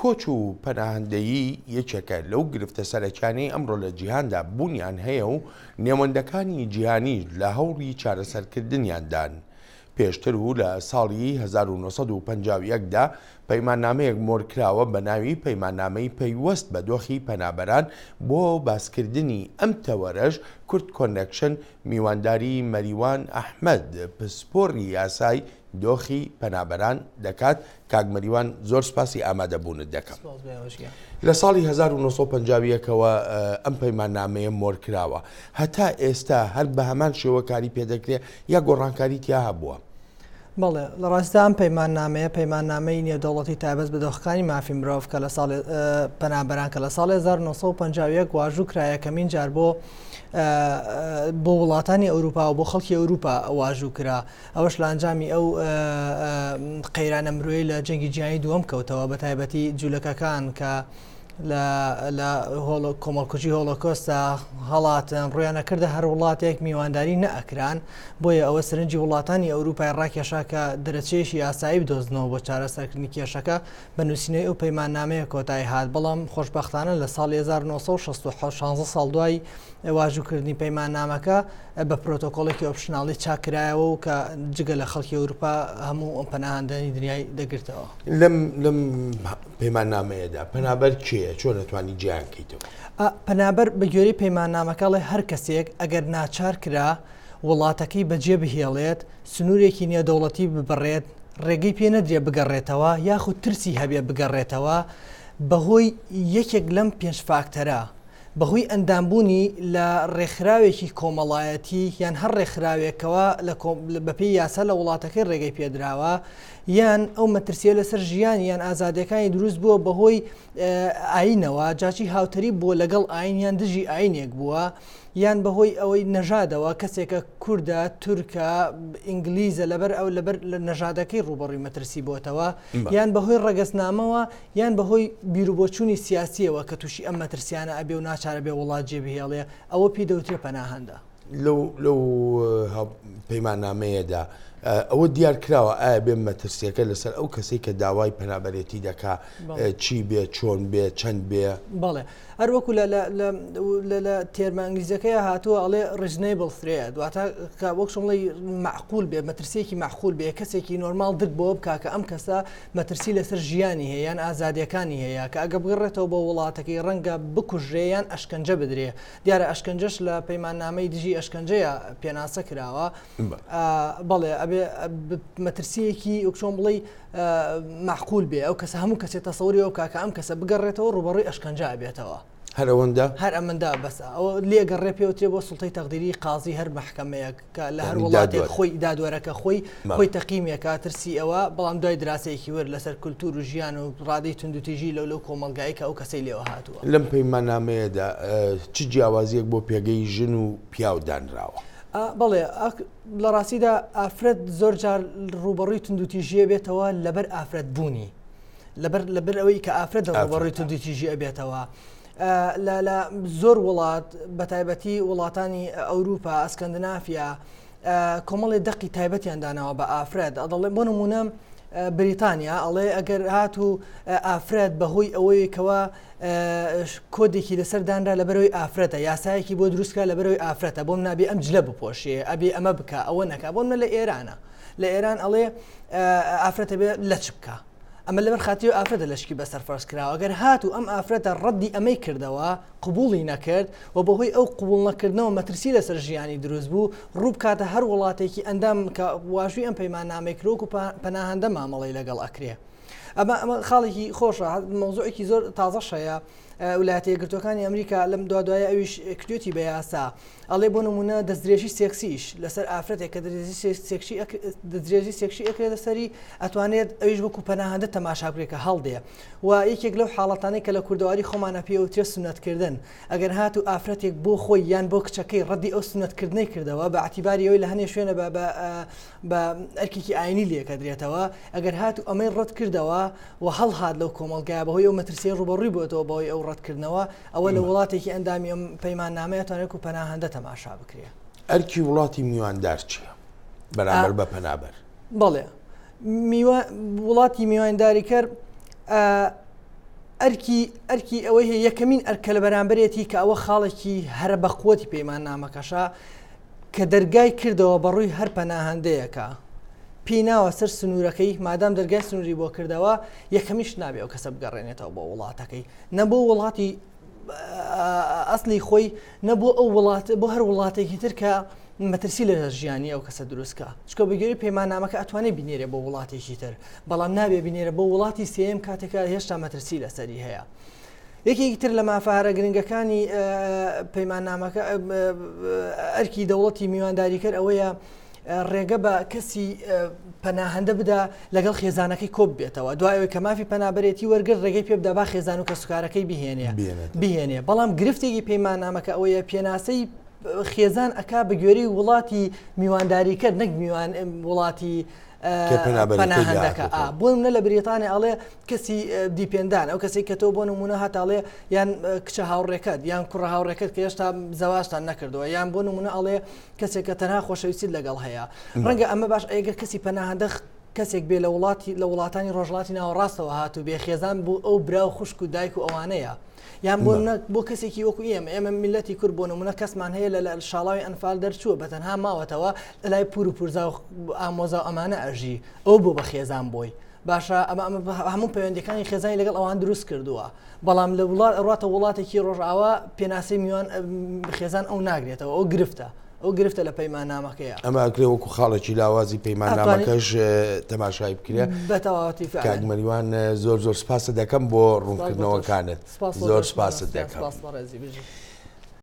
کۆچ و پەناهەندەیی یەکێکە لەو گرفتە سەرەکیانەی ئەمڕۆ لە جیهاندا بوونیان هەیە و نێوەندەکانی جیهانیش لە هەوڵی چارەسەرکردنیاندان. پێشتر و لە ساڵی 1951 دا پەیماننامەیەک مۆرکراوە بە ناوی پەیماننامەی پەیوەست بە دۆخی پەنابەران بۆ باسکردنی ئەم تەوەرەش کورد کۆنێکشن میوانداری مەریوان ئەحمەد پسپۆری یاسای دۆخی پەنابەران دەکات. کاک مەریوان زۆر سپاسی ئامادەبوونت دەکەم. لە ساڵی 1950 ەوە ئەم پەیماننامەیە مۆرکراوە هەتا ئێستا هەر بە هەمان شێوە کاری پێدەکرێ یا گۆڕانکاری تیا هەبووە؟ بەڵێ لە ڕاستدا ئەم پەیماننامەیە پەیماننامەی نێودەوڵەتی تایبەت بە دۆخەکانی مافی مرۆڤ کە لە ساڵی پەنابەران کە لە ساڵی 1951 واژوو کرا یەکەمین جار بۆ بۆ وڵاتانی ئەوروپا و بۆ خەڵکی ئەوروپا واژوو کرا ئەوەش لە ئەنجامی ئەو قەیرانە مرۆیی لە جەنگی جیهانی دووەم کەوتەوە بە تایبەتی جوولەکەکان کە لە کۆمەڵکوژی هۆڵۆکۆستا هەڵاتن ڕویانە کردە هەر وڵاتێک میوانداری نەئەکران بۆیە ئەوە سەرنجی وڵاتانی ئەوروپای ڕاکێشا کە دەرەچەیەکی یاسایی بدۆزنەوە بۆ چارەسەرکردنی کێشەکە بە نووسینەوەی ئەو پەیماننامەیە کۆتایی هات بەڵام خۆشبەختانە لە ساڵی 1967 16 ساڵ دوای واژووکردنی پەیماننامەکە بە پرۆتۆکۆڵێکی optional ی چاککرایەوە و کە جگە لە خەڵکی ئەوروپا هەموو پەناهەندانی دنیای دەگرتەوە. لەم لەم پەیماننامەیەدا پەنابەر کێیە؟ چۆن ئەتوانی جیایان کەیتەوە؟ پەنابەر بە گوێرەی پەیماننامەکە ئەڵێ هەر کەسێک ئەگەر ناچار کرا وڵاتەکەی بەجێ بهێڵێت، سنوورێکی نێودەوڵەتی ببڕێت، ڕێگەی پێ نەدرێ بگەڕێتەوە یاخود ترسی هەبێ بگەڕێتەوە بەهۆی یەکێک لەم پێنج فاکتەرە، بەهۆی ئەندامبوونی لە ڕێکخراوێکی کۆمەڵایەتی یان هەر ڕێکخراوێکەوە بەپێی یاسا لە وڵاتەکەی ڕێگەی پێدراوە یان ئەو مەترسیە لەسەر ژیانی یان ئازادیەکانی دروست بووە بەهۆی ئاینەوە جاچی هاوتەریب بووە لەگەڵ ئاین یان دژی ئاینێک بووە یان بەهۆی ئەوەی نەژادەوە کەسێکە کوردە تورکە ئینگلیزە لەبەر ئەو لەبەر لە نەژادەکەی ڕووبەڕووی مەترسی بۆتەوە یان بەهۆی ڕەگەزنامەوە یان بەهۆی بیروبۆچوونی سیاسییەوە کە تووشی ئەم مەترسیانە ئەبێ و ناچارە بێ وڵات جێ بهێڵێ، ئەوە پێی دەوترێ پەناهەندە. لەو لەو پەیماننامەیەدا ئەوە دیار کراوە ئایا بێ مەترسیەکە لەسەر ئەو کەسەی کە داوای پەنابەرێتی دەکا چی بێ چۆن بێ چەند بێ؟ بەڵێ هەر وەکو لە لە لە لە لە تێرمە ئینگلیزیەکەیا هاتووە ئەڵێ reasonable threat واتە کە وەک چۆن بڵێی مەعقول بێ مەترسیەکی مەعقول بێ کەسێکی نۆرماڵ درک بەوە بکا کە ئەم کەسە مەترسی لەسەر ژیانی هەیە یان ئازادیەکانی هەیە کە ئەگە بگەڕێتەوە بۆ وڵاتەکەی ڕەنگە بکوژرێ یان ئەشکەنجە بدرێ دیارە ئەشکەنجەش لە پەیماننامەی دژی ئەشکەنجەیە پێناسە کراوە بەڵێ ئەبێ مەترسیەکی وەک چۆن بڵێی مەعقول بێ ئەو کەسە هەموو کەسێ تەسەوری ئەو بکا کە ئەم کەسە بگەڕێتەوە ڕووبەڕووی ئەشکەنجە ئەبێتەوە. هەر ئەوەندە؟ هەر ئەمەندە بەسە. ئەوە لێگەڕێ پێوترێ بۆ سوڵتەی تەقدیری قازی هەر مەحکەمەیەک کە لە هەر وڵاتێک خۆی دادوەرەکە خۆی خۆی تەقیمێکە ترسی ئەوە بەڵام دوای دراسەیەکی ورد لەسەر کولتوور و ژیان و ڕادەی توندوتیژی لەو لەو کۆمەڵگایەی کە ئەو کەسەی لێوە هاتووە. لەم پەیماننامەیەدا چ جیاوازییەک بۆ پێگەی ژن و پیاو دانراوە؟ بەڵێ لە ڕاستیدا ئافرەت زۆر جار ڕووبەڕووی توندوتیژی ئەبێتەوە لەبەر ئافرەت بوونی لەبەر لەبەر ئەوەی کە ئافرەت لە ڕووبەڕووی توندوتیژی ئەبێتەوە لە لە زۆر وڵات بە تایبەتی وڵاتانی ئەوروپا ئەسکەندنافیا کۆمەڵی دەقی تایبەتیان داناوە بە ئافرەت ئەدەڵێ بۆ نمونە بریتانیا ئەڵێ ئەگەر هات و ئافرەت بەهۆی ئەوەیەکەوە کۆدێکی لەسەر دانرا لەبەرەوەی ئافرەتە یاسایەکی بۆ دروستکرا لەبەرەوەی ئافرەتە بۆم نابێ ئەم جلە بپۆشێ ئەبێ ئەمە بکە ئەوە نەکا بۆ منە لە ئێرانە لە ئێران ئەڵێ ئافرەتە بێ لەچ بکە ئەمە لەبەر خاتی و ئافرەتە لەشکی بەسەر فەرز کراوە گەر هات و ئەم ئافرەتە ڕەدی ئەمەی کردەوە قبوڵی نەکرد و بەهۆی ئەو قبوڵ نەکردنەوە مەترسی لەسەر ژیانی دروست بوو ڕوو بکاتە هەر وڵاتێکی ئەندام کە واژووی ئەم پەیماننامەی کرۆک و پەناهەندە مامەڵەی لەگەڵ ئەکرێ. ئەمە ئەمە خاڵێکی خۆشە مەوزوعێکی زۆر تازەش هەیە ولایەتە یەکگرتووەکانی ئەمریکا لەم دوا دوایە ئەویش کردوێتی بە یاسا ئەڵێ بۆ نمونە دەستدرێژی سێکسیش لەسەر ئافرەتێک کە سێکسی دەستدرێژی سێکسی ئەکرێتە سەری ئەتوانێت ئەویش وەکو پەناهەندە تەماشا بکرێت کە هەڵدێ و یەکێک لەو حاڵەتانەی کە لە کوردەواری خۆمانە پێوترێ سونەتکردن ئەگەر هات و ئافرەتێک بۆ خۆی یان بۆ کچەکەی ڕەدی ئەو سونەتکردنەی کردەوە بە اعتیباری ئەوەی لە هەنێ شوێنە بە بە ئەرکێکی ئاینی لێکەدرێتەوە، ئەگەر هاتوو ئەمەی ڕەتکردەوە و هەڵهات لەو کۆمەڵگایە بەهۆی ئەو مەترسیەی ڕووبەڕووی بۆتەوە بەهۆی ئەو ڕەتکردنەوە، ئەوە لە وڵاتێکی ئەندامی ئەم پەیماننامەیە ئەتوانێت وەکو پەناهەندە تەماشا بکرێ. ئەرکی وڵاتی میواندار چییە بەرامبەر بە پەنابەر؟ بەڵێ میوان وڵاتی میوانداریکەر. ئەرکی ئەرکی ئەوەی هەیە یەکەمین ئەرکە لە بەرامبەرێتی کە ئەوە خاڵێکی هەرە بەقوەتی پەیماننامەکەشە کە دەرگای کردەوە بەڕووی هەر پەناهەندەیەکە پێی ناوە سەر سنوورەکەی مادام دەرگای سنووری بۆ کردەوە یەکەمیش نابێ ئەو کەسە بگەڕێنێتەوە بۆ وڵاتەکەی نە بۆ وڵاتی ئەسلی خۆی نە بۆ ئەو وڵات بۆ هەر وڵاتێکی تر کە مەترسی لە ژیانی ئەو کەسە دروستکە چکە بەگوێری پەیماننامەکە ئەتوانێت بینێرێ بۆ وڵاتێکی تر بەڵام نابێ بینێرە بۆ وڵاتی سێم کاتێکە هێشتا مەترسی لەسەری هەیە. یەکێکی تر لە مافە هەرە گرنگەکانی پەیماننامەکە ئەرکی دەوڵەتی میوانداریکەر ئەوەیە ڕێگە بە کەسی پەناهەندە بدا لەگەڵ خێزانەکەی کۆب بێتەوە دوای ئەوەی کە مافی پەنابەرێتی وەرگر ڕێگەی پێ بدا با خێزان و کەسوکارەکەی بهێنێ بهێنێ بەڵام گرفتێکی پەیماننامەکە ئەوەیە پێناسەی خێزان ئەک بە گوێرەی وڵاتی میوانداریکەر نەک میوان وڵاتی پەناهەندەکە بۆ منە لە بریتانیا ئەڵێ کەسی dependent ئەو کەسی کە تۆ بۆ نمونە هەتاڵێ یان کچە هاوڕێکەت یان کوڕە هاوڕێکەت کە هێشتا زەواجتان نەکردووە یان بۆ نمونە ئەڵێ کەسێک کە تەنها خۆشەویستیت لەگەڵ هەیە ڕەنگە ئەمە باش ئەگەر کەسی پەناهەندە کەسێک بێ لە وڵاتی لە وڵاتانی ڕۆژهەڵاتی ناوەڕاستەوە هاتوو بێ خێزان بوو ئەو برا و خوشک و دایک و ئەوانەیە یان بۆ بۆ کەسێکی وەکو ئێمە ئێمە میلەتی کورد بۆ نمونە کەسمان هەیە لە شاڵاوی ئەنفال دەرچووە بە تەنها ماوەتەوە لە لای پور و پورزا و ئامۆزا و ئەمانە ئەژی ئەو بۆ بە خێزان بۆی باشە ئەمە هەموو پەیوەندەکانی خێزانی لەگەڵ ئەوان دروست کردووە بەڵام لە وڵات ڕاتە وڵاتێکی ڕۆژئاوا پێناسەی میوان خێزان ئەو ناگرێتەوە ئەو گرفتە ئەو گرفتە لە پەیماننامەکەیە. ئەمە ئەکرێ وەکو خاڵێکی لاوازی پەیماننامەکەش تەماشای بکرێ. بە تەواوەتی فعلا. کاک مەریوان زۆر زۆر سپاست دەکەم بۆ ڕوونکردنەوەکانت. زۆر سپاست دەکەم. سپاس بەڕێزی بژی.